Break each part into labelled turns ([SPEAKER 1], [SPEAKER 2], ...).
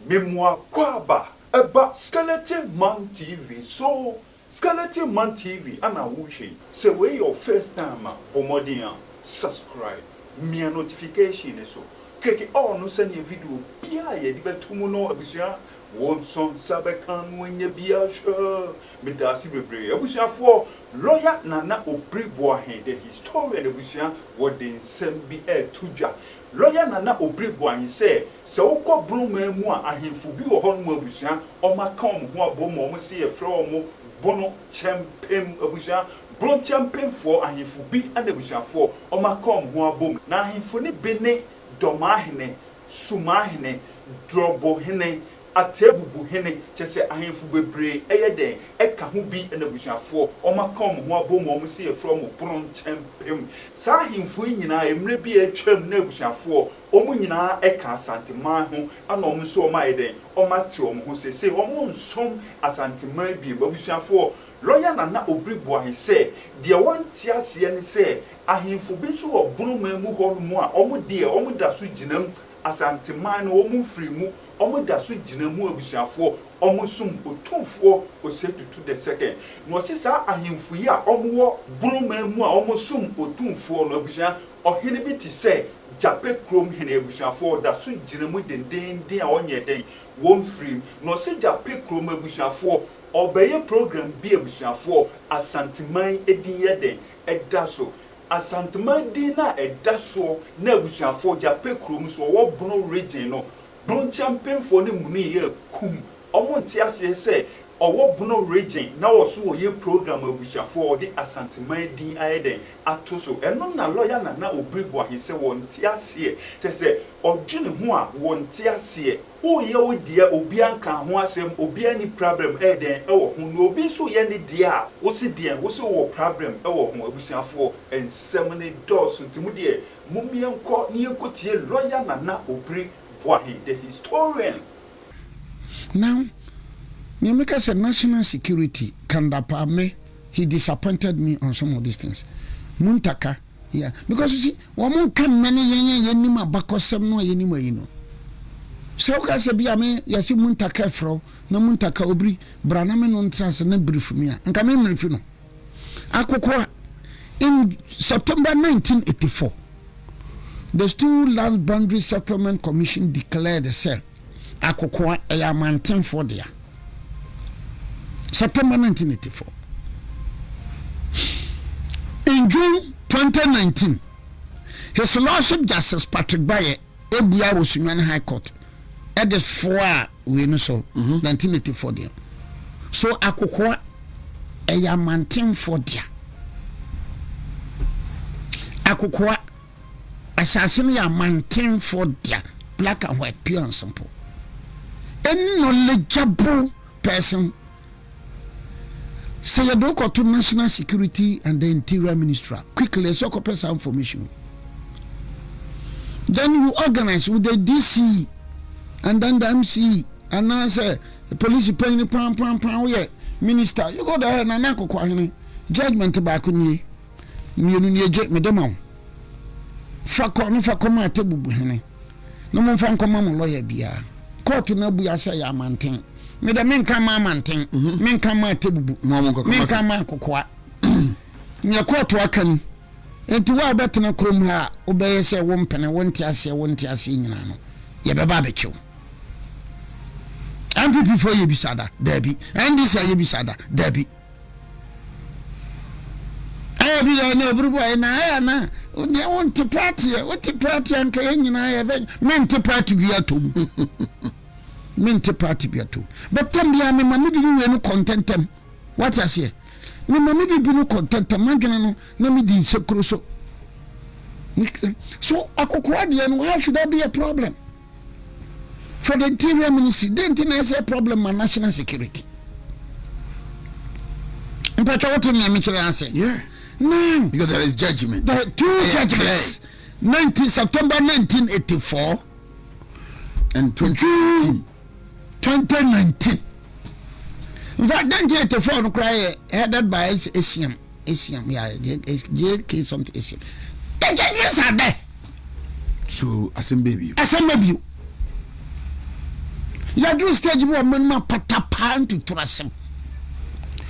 [SPEAKER 1] Mema wo akwaaba ɛba Skeleton Man TV so. Skeleton Man TV ana wohwɛ yi. Sɛ wei yɛ wo first time a, bɔ mmɔden a subscribe, mia notification no so, click all no sɛnea video biara a yɛde bɛto mu no abusua wo nso nsa bɛka no anya bi ahwɛ. Medaase bebree abusuafoɔ. Lawyer Nana Obiri Boahen the historian abusua wɔde nsɛm bi ɛreto dwa. Lawyer Nana Obiri Boahen sɛ, sɛ wokɔ Bonoman mu a ahemfo bi wɔ hɔnom abusua wɔn aka wɔn ho abom wɔn se yɛfrɛ wɔn Bono Kyɛmpem abusua, Bono Kyɛmpemfoɔ ahemfo bi na abusuafoɔ wɔn aka wɔn ho abom. Na ahemfo no bi ne Dɔmaahene, Sumaahene, Drɔbohene, Atebubuhene, kyerɛ sɛ ahemfo bebree yɛ dɛn ɛka ho bi na abusuafoɔ wɔn aka wɔn ho abom wɔn se yɛfrɛ wɔn Bono Nkyɛmpem. Saa ahemfo yi nyinaa mmerɛ bi a atwam na abusuafoɔ wɔn nyinaa ɛka Asanteman ho ɛna wɔn nso wɔn ayɛ dɛn wɔn ate wɔn ho seesei wɔn nsom Asanteman bio. Abusuafoɔ, Lɔya Nana Obiri Boahe sɛ deɛ wɔnte aseɛ ne sɛ ahemfo bi nso wɔ Bonoman mu hɔ nom a wɔn deɛ wɔn da so gyina mu Asanteman no wɔn mfiri mu, wɔn da so gyina mu abusuafoɔ, wɔn som Otumfoɔ Osei Tutu the second. Na ɔse saa ahemfo yi a wɔn wɔ Bonoman mu a wɔn som Otumfoɔ no abusua, ɔhene bi te sɛ Gyapɛ kurom hene abusuafoɔ ɔda so gyina mu dendeenden a ɔnyɛ dɛn, wɔn mfiri mu. Na ɔse Gyapɛ kurom abusuafoɔ ɔbɛyɛ program bi abusuafoɔ, Asanteman din yɛ dɛn ɛda so. Asanteman din no a ɛda soɔ na abusuafoɔ Gyapɛ kurom so ɔwɔ Bono region no Bronkyɛ mpemfoɔ no munii yɛ kum ɔmo nte aseɛ sɛ ɔwɔ Bono region na ɔso ɔyɛ program abusuafoɔ ɔde Asanteman din ayɛ dɛn ato so ɛno na lawyer Nana Obiri Boahe sɛ wɔnte aseɛ kyerɛ sɛ ɔdwene ho a wɔnte aseɛ. Woreyɛ wo deɛ obiara nkaa ho asɛm, obiara nni prabrɛm ɛyɛ dɛn wɔ ho, na obi nso reyɛ ne deɛ a, wose deɛn, wose wowɔ prabrɛm wɔ ho, abusuafoɔ nsɛm no dɔɔso nti mo deɛ mom yɛnkɔ na yɛnkɔtie Lawyer Nana Obiri Boahen the historian.
[SPEAKER 2] Now nea meka sɛ national security Kandapa me he disappointed me on some of these things Muntaka Yeah because you see wɔn nka mmɛne yɛn a yɛnim abakɔsɛm no a yɛnim ayi no. Sɛ woka sɛ bi a me yɛse Muntaka frɛ wo na Muntaka obiri bra na me no ntra ase na brief me a nka me mmerɛ fi no. Akokoa in September 1984 the Stool Land Boundary Settlement Commission declared sɛ Akokoa ɛyɛ amantenfoɔ dea. September 1984. In June 2019, His Lordship Justice Patrick Baye ebua wɔ Sunyani High Court ɛde foa wei no so 1984 deɛ. So akokoa ɛyɛ amantenfoɔ dea. Akokoa Asase no yɛ amantenfoɔ dea, black and white, pure and simple. Any knowledgeable person, sɛ yɛde wokɔto National Security and the Interior Ministry a, quickly ɛsɛ ɔkɔpɛ saa information. Then you organize with the DCE and then the MCE anaasɛ polisi panyin pampampan woyɛ minister, you go there na akokɔ ahene judgment baako nie. Mmienu nie, gye, mede ma wo. Fa kɔ na fa kɔma Atebubu hene, na momfa nkɔma mo lɔya biara. Kɔɔto no abua sɛ ɛyɛ amanten. Me deɛ menka mma amanten, menka mma Atebubu, menka mma Akokoa. Neɛ kɔɔto aka ni. Enti wo a wobɛtena kurom ha a wobɛyɛ sɛ wompene, wonte aseɛ, wonte aseɛ nyinaa no, yɛbɛba abɛkye wo. NPP foɔ yɛ bisa da? Daabi. NDC ayɛ bisa da? Daabi. Ɛyɛ bi dɛ na obiri bɔ na ɛyɛ na deɛ wonte party ɛ wote party a nka yɛn nyinaa yɛ bɛ mente party bi atom mente party bi atom but tam biara me ma me bibi wei no kɔ ntɛntɛm wate aseɛ me ma me bibi no kɔ ntɛntɛm madwene no na me di nsekuro so so akokoa deɛ no how should that be a problem? For the interior ministry dɛn nti na ɛsɛ problem ma national security mpatwa wote nea mekyerɛ ase
[SPEAKER 3] yeah.
[SPEAKER 2] Now
[SPEAKER 3] because there is judgment.
[SPEAKER 2] There are two
[SPEAKER 3] yeah,
[SPEAKER 2] judgments. 19 September 1984
[SPEAKER 3] and 2019.
[SPEAKER 2] 2019. In fact, 1984 no koraa yɛ headed by ACM. ACM, yeah, JK something ACM. The judgments are there.
[SPEAKER 3] So asɛm bɛ bio.
[SPEAKER 2] Asɛm bɛ bio. Yɛaduru stage bi wɔ ɔman mu a patapaa ntuturu asɛm.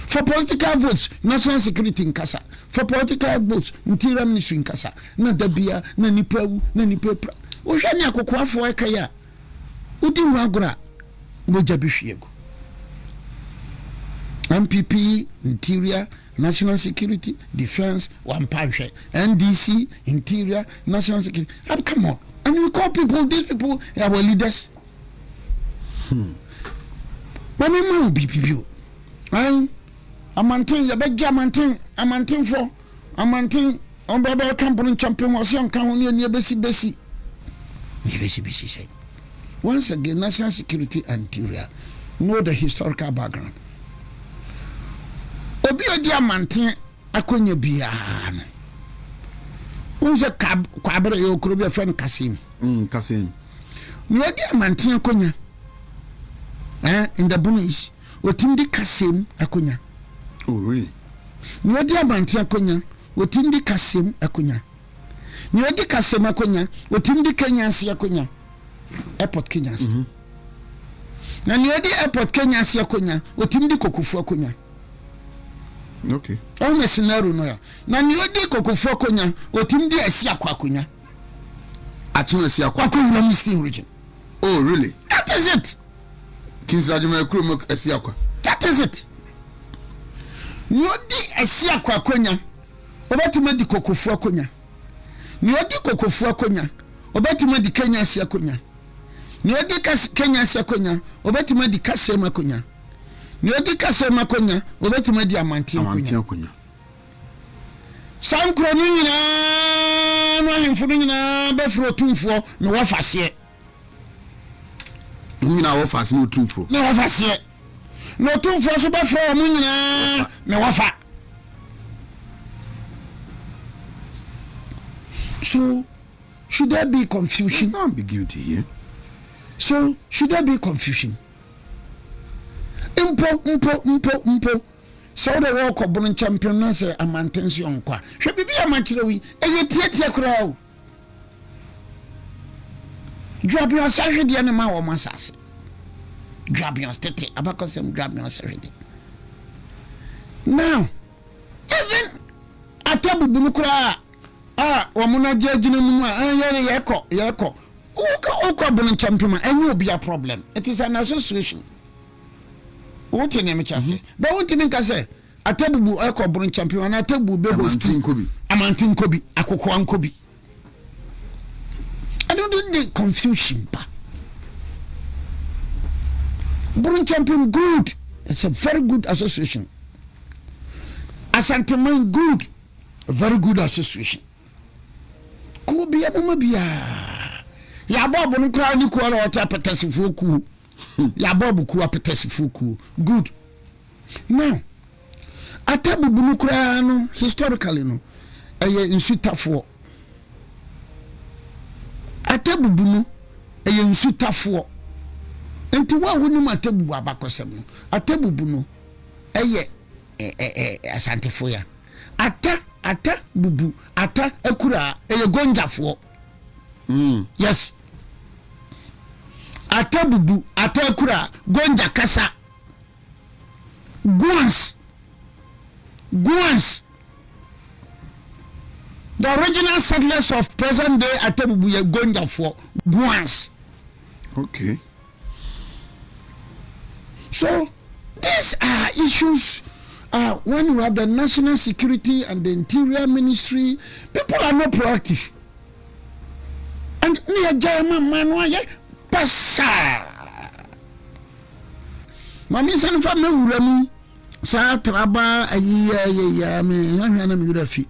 [SPEAKER 2] For political votes, national security nkasa. For political votes, interior ministry nkasa. Na da bia na nipa awu, na nipa apira. Wohwɛ ne akokoafoɔ ɛka yi a, wodi ho agorɔ a, mogya bɛhwie agu. NPP, interior, national security, defense, wampa nhwɛ. NDC, interior, national security. Oh, come on. And we call people, these people, our leaders. Mame ma wo biribi bio. Ayi, amanten, yɛbɛgye amanten, amantenfoɔ, amanten, ɔbɛbɛ kampo no nkyɛmpe ho, ɔsɛ ɔnka ho ne ani ebesi besi. Ne ebesi besi sɛ. Once again, national security and interior know the historical background. Obi a odi amanten akonnwa biara no, wohu sɛ Kwabere yɛ okuro bi a yɛfrɛ no Kasim.
[SPEAKER 3] Kasim.
[SPEAKER 2] Nea ɔdi amanten akonnwa eh, in the Bono East, otumi di Kasim akonnwa.
[SPEAKER 3] Oh, really?
[SPEAKER 2] Nea ɔdi amanten akonnwa, otumi di Kasim akonnwa. Nea ɔdi Kasim akonnwa, otumi di Kenya ase akonnwa. Airport Kenya ase. Na nea ɔdi airport Kenya ase akonnwa, otumi di Kokofu akonnwa.
[SPEAKER 3] Okay.
[SPEAKER 2] Ɔhu ne scenario no ya. Na nea ɔdi Kokofu akonnwa, otumi di Asi Akɔ akonnwa.
[SPEAKER 3] Akyem Asi Akɔ.
[SPEAKER 2] Wakɔ wura mu Eastern region.
[SPEAKER 3] Oh, really?
[SPEAKER 2] That is it.
[SPEAKER 3] Kingsley Agyemang kurom Asi Akwa.
[SPEAKER 2] That is it. Nea ɔdi Asi Akɔ akonnwa, ɔbɛtumi adi Kokofu akonnwa. Nea ɔdi Kokofu akonnwa, ɔbɛtumi adi Kenya ase akonnwa. Nea ɔdi Kenya ase akonnwa, ɔbɛtumi adi Kasem akonnwa. Nea ɔdi Kasem akonnwa, ɔbɛtumi adi Amanten akonnwa. Saa nkuro no nyinaa no ahemfo no nyinaa bɛfrɛ otumfoɔ ne wɔfaseɛ.
[SPEAKER 3] Wɔn nyinaa wɔfa ase ne otumfoɔ.
[SPEAKER 2] Ne wɔfaseɛ. Na otumfoɔ nso bɛfrɛ wɔn nyinaa ne wɔfa. So should there be confusion?
[SPEAKER 3] There's no ambiguity here.
[SPEAKER 2] So should there be confusion? Mpo mpo mpo mpo sɛ wode wɔrekɔ bono nkyɛmpem na sɛ amanten so ɔnkɔ a, hwɛ biribi a makyerɛ wo yi, ɛyɛ tiatia koraa o. Dwabeɔs ahwedeɛ no ma wɔn asase. Dwabeɔs tete abakɔsɛm dwabeɔs ahwedeɛ. Now, even atabubu no koraa a wɔn no agye agyina mu no a yɛ yɛkɔ yɛkɔ wokɔ wokɔ bono nkyɛmpem a ɛnyɛ obi a problem. It is an association. Wote nea mekyɛ ase. Bɛ wontumi nka sɛ Atabubu ɛkɔ bono nkyɛmpem anaa atabubu bɛ host
[SPEAKER 3] Amanten
[SPEAKER 2] nkɔ bi akokoa nkɔ bi. Ɛno de de confusion ba. Bono nkyɛmpem good, it's a very good association. Asanteman good, a very good association. Kuo bia moma biara. Yɛabɔ abono koraa ne kuo na ɔte apɛtɛsefoɔ kuo. Yɛabɔ abo kuo apɛtɛsefoɔ kuo good. Now, Atabubu no koraa no historically no ɛyɛ nsutafoɔ. Atabubu no ɛyɛ nsutafoɔ. Nti wo a wonim Atabubu abakɔsɛm no, Atabubu no ɛyɛ ɛ ɛ Asantefoɔ ya. Ata ata bubu ata akuraa ɛyɛ Gonjafoɔ. Yes. Atabubu ata akuraa Gonja kasa. Guans Guans The original settlers of present day Atebubu yɛ Gonjafoɔ Guans.
[SPEAKER 3] Okay.
[SPEAKER 2] So these are issues when you have the national security and the interior ministry, people are not proactive. And ne yɛ gya ma mmaa no ayɛ basaa. Ma me nsa no fa mɛwura mu saa traba ayi yɛ yɛ me hwahwɛ na me wura fi.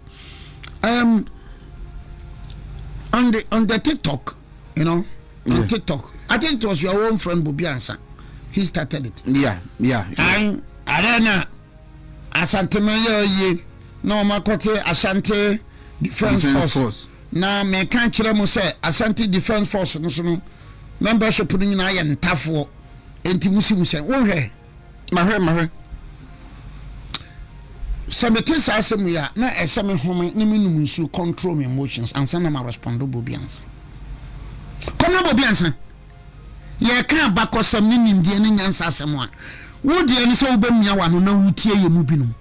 [SPEAKER 2] On the TikTok, you know, on TikTok. I think it was your own friend Bobi Ansa. He started it.
[SPEAKER 3] Yeah.
[SPEAKER 2] I don't know. Asante man yɛ yie na wɔn akɔte Ashanti Defence
[SPEAKER 3] Defence
[SPEAKER 2] Force.
[SPEAKER 3] Force.
[SPEAKER 2] Na meka kyerɛ mo sɛ Ashanti Defence Force no so no membership no nyinaa yɛ ntafoɔ. Enti mo si mo sɛ wohwɛ.
[SPEAKER 3] Mahwɛ mahwɛ.
[SPEAKER 2] Sɛ mete saa asɛm yi a na ɛsɛ me home ne me num nsuo control me emotions ansa na ma respond Bobi Ansa. Kɔmna Bobi Ansa. Yɛreka abakɔsɛm ne nimdeɛ ne nyansa asɛm a, wo deɛ ne sɛ wobɛmia w'ano na wotie yɛn mu binom.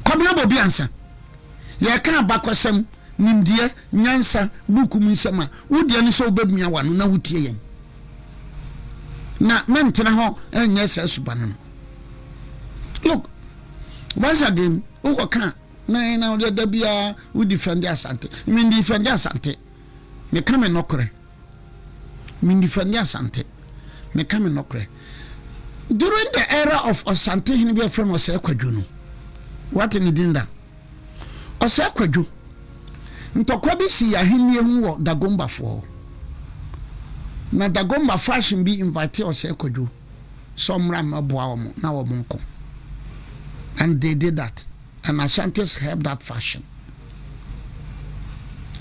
[SPEAKER 2] Kwabena Bobi Ansah, Yɛreka abakɔsɛm, nimdeɛ, nyansa, buuku mu nsɛm a, wo deɛ ne sɛ wobɛmia w'ano na wotie yɛn. Na mɛntena hɔ nyɛ saa suban no. Look, once again, wokɔka na na wode da biara wo defend Asante. Me defend Asante. Meka me nɔkorɛ. Me defend Asante. Meka me nɔkorɛ. During the era of Ɔsante hene bi a yɛfrɛ no Ɔsɛe Kwadwo no, wate ne din da? Ɔsɛe Kwadwo. Ntɔkwa bi sii ahennie ho wɔ Dagombafoɔ hɔ. Na Dagomba fashion bi invite Ɔsɛe Kwadwo sɛ ɔmmra mmɛboa wɔn na wɔn nko. And they did that. And Ashantis helped that fashion.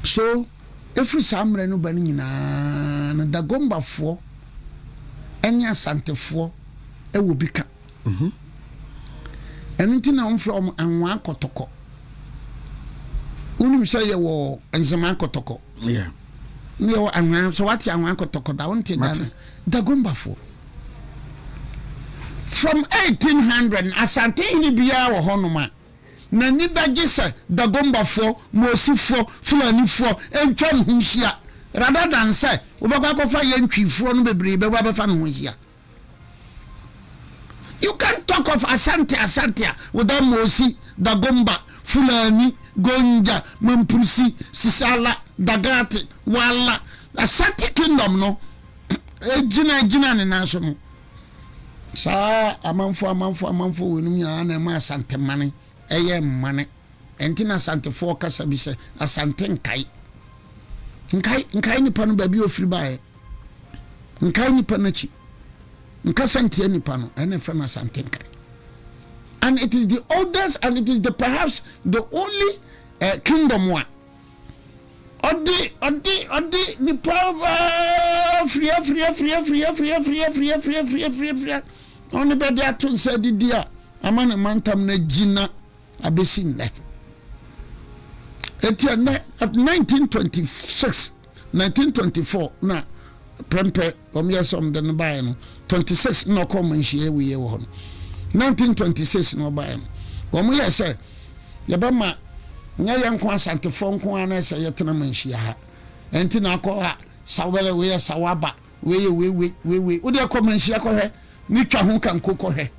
[SPEAKER 2] So, ɛfiri saa mmerɛ no ba no nyinaa no, Dagombafoɔ ne Asantefoɔ wɔ bi ka. Ɛno nti na wɔfrɛ wɔn Anwaa Kɔtɔkɔ. Wonim sɛ yɛwɔ Nzemaa Kɔtɔkɔ.
[SPEAKER 3] Yeah.
[SPEAKER 2] Ne yɛwɔ Anwaa, sɛ wate Anwaa Kɔtɔkɔ da, wonte da no. Dagombafoɔ. From 1800 no, Asantehene biara wɔ hɔnom a, n'ani bɛgye sɛ Dagombafoɔ, Mosifoɔ, Fulanifoɔ ntwa ne ho nhyia rather than sɛ wobɛkɔ akɔfa yɛn Twifoɔ no bebree bɛba abɛfa ne ho ahyia. You can't talk of Asante Asante a without Mosi, Dagomba, Fulani, Gonja, Mamprusi, Sisala, Dagati, Wala. Asante Kingdom no gyina gyina ne nan so no, saa amanfoɔ amanfoɔ amanfoɔ weinom nyinaa na ɛma Asantemane ɛyɛ mmane. Ɛnti na Asantefoɔ kasa bi sɛ Asante nkae. Nkae, nkae nipa no baabi a ofiri baeɛ. Nkae nipa no akyi. Nkasa ntia nipa no, ɛna ɛfrɛ no Asante nkae. And it is the oldest and it is the perhaps the only uh, kingdom a ɔde ɔde ɔde nipa firi afiri afiri afiri afiri afiri afiri afiri afiri afiri afiri na ɔne bɛde ato nsa adidi a ama ne mantam no agyina abɛsi nnɛ. Eti ɛnnɛ at 1926 1924 na prɛmpɛ wɔn yɛ sɛ wɔn de no baeɛ no 26 na ɔkɔ wɔn nhyiaeɛ wieɛ wɔ hɔ no 1926 na ɔbaeɛ no wɔn yɛ sɛ yɛbɛma nyɛ yɛn nko asantefoɔ nko ara na ɛsɛ yɛtena ma nhyia ha ɛnti na akɔ ha sawɛlɛ wei yɛ sawaba Wei yɛ wei wei wei wei. Wo deɛ kɔ manhyia kɔhwɛ ne twa ho kanko kɔhwɛ.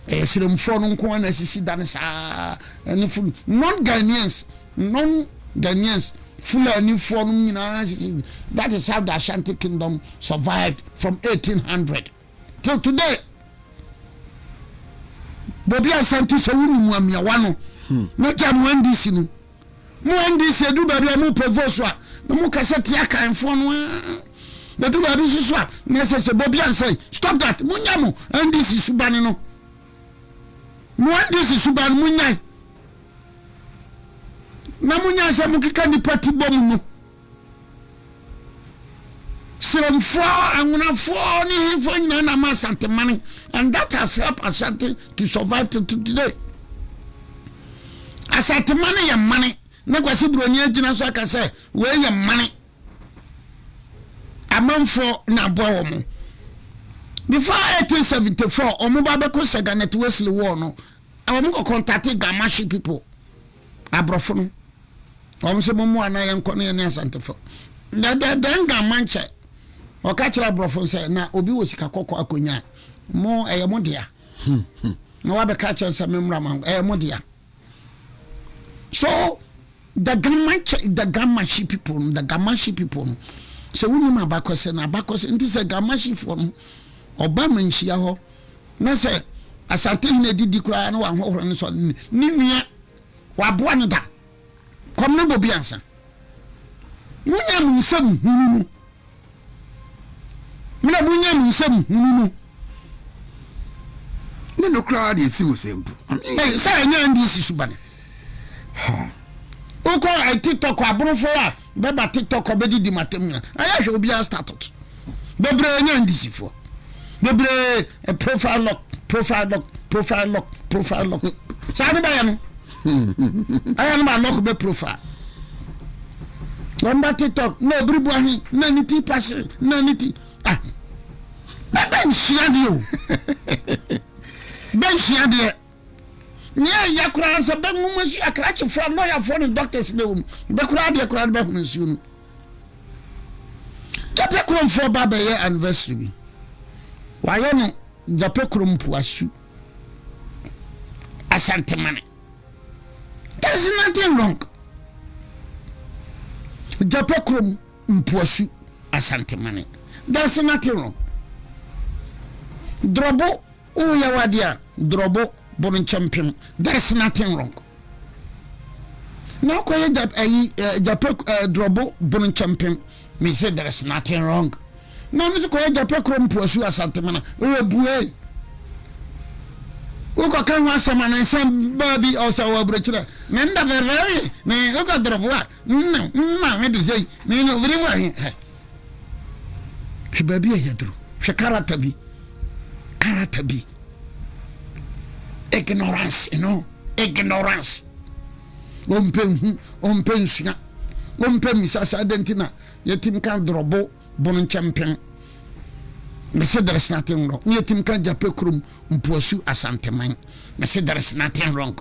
[SPEAKER 2] Ɛyɛ sremfoɔ no nko ara na asisi dane saa ɛne ful non Ghanaians non Ghanaians Fulanifoɔ no nyinaa asisi. That is how the Ashanti kingdom survived from 1800 till today. Bobi Asante sɛ wonim amiawa no na gya mo NDC no. Mo NDC ɛduru baabi a mo pɛ vote a na mo kasa tia kanfoɔ no aa ɛduru baabi nso so a na ɛsɛ sɛ bɔbi ansɛn stop that mo nya mo NDC subane no mo NDC subane mo nyae na mo nyae sɛ mo keka nipa ti bɔ mu no. Siremfoɔ, Anwonafoɔ ne hefoɔ nyinaa na ama Asante mane and that has helped Asante to survive till today. Asante mane yɛ mane na Kwasi Buroni agyina so aka sɛ wei yɛ mane. Amanfoɔ na aboa wɔn. Before 1874 wɔn ba bɛko Sir Wesley War no, wɔn kɔ kɔntate Gamashi people, aborɔfo no. Wɔn sɛ mommoa na yɛnkɔ ne yɛne Asantefo. Dɛdɛɛdɛ nka mma nkyɛ. Ɔka kyerɛ aborɔfo no sɛ, na obi wɔ sika kɔkɔɔ akonya a, mo, ɛyɛ mo dea. Na wabɛka kyerɛ sɛ memmra ma ɛyɛ mo dea. So, the Gamache, the Gamashi people, the Gamashi people no, sɛ wonim abakɔsɛ na abakɔsɛ, nti sɛ Gamashifoɔ no, ɔba manhyia hɔ, na sɛ Asantehene didi koraa na wanhohoro ne sɔ, ne nua, waboa no da. Kɔm no bɔ bi ansa. Munya mo nsam hunu no. Mena munya mo nsam hunu no.
[SPEAKER 3] Ne no koraa deɛ esi mo sɛ mpo.
[SPEAKER 2] Sɛ ɛnyɛ NDC suban. Wokɔ eh, TikTok aborɔfo a bɛba TikTok bɛdidi matam nyina. Ayɛ hwɛ obiara start. Bebree nyɛ NDC foɔ. Bebree eh, profile lock, profile lock, profile lock, profile lock. Saa ne bɛyɛ no. Ɛyɛ no ma lock bɛ profile. Wɔn ba TikTok na obiri bu ahe na ne ti pase na ne ti. Ah. Bɛnsua adeɛ o. Bɛnsua adeɛ. Nea ɛya koraa sɛ bɛ nwoma su akrakyefoɔ a lɔyafoɔ ne doctors na ɛwɔ mu. Bɛ koraa adeɛ koraa no bɛhono nsuo no. Gyapɛ kuromfoɔ ba bɛyɛ anniversary bi. Wayɛ no Gyapɛ kurom mpoasu. Asantemane. There is nothing wrong. Gyapɛ kurom mpoasu Asantemane. There is nothing wrong. Drɔbo woyɛ w'adeɛ a drɔbo bono nkyɛmpem. There is nothing wrong. Na wokɔyɛ gya ayi gyapɛ drɔbo bono nkyɛmpem. Me say there is nothing wrong. Na ɔno nso kɔyɛ gyapɛ kurom mpoasu Asantemana. Ɔyɛ bue. Wokɔka ho asɛm a nansa baa bi ɔsɛ ɔwɔ aburokyerɛ. Ne nda fɛfɛɛwe ne wokɔ drɔbo a nna maame de sei ne ne obiri wɔ he. Hwɛ baabi a yɛduru. Hwɛ character bi. Character bi. Ignorance, you know. Ignorance. Ɔmpɛ nhu, ɔmpɛ nsua, ɔmpɛ mmisa sɛ adɛn nti na yɛtim ka dorɔbo bono nkyɛmpem. Mese there is nothing wrong. Ne yɛtim ka gyapɛ kurom mpoasu asanteman. Mese there is nothing wrong.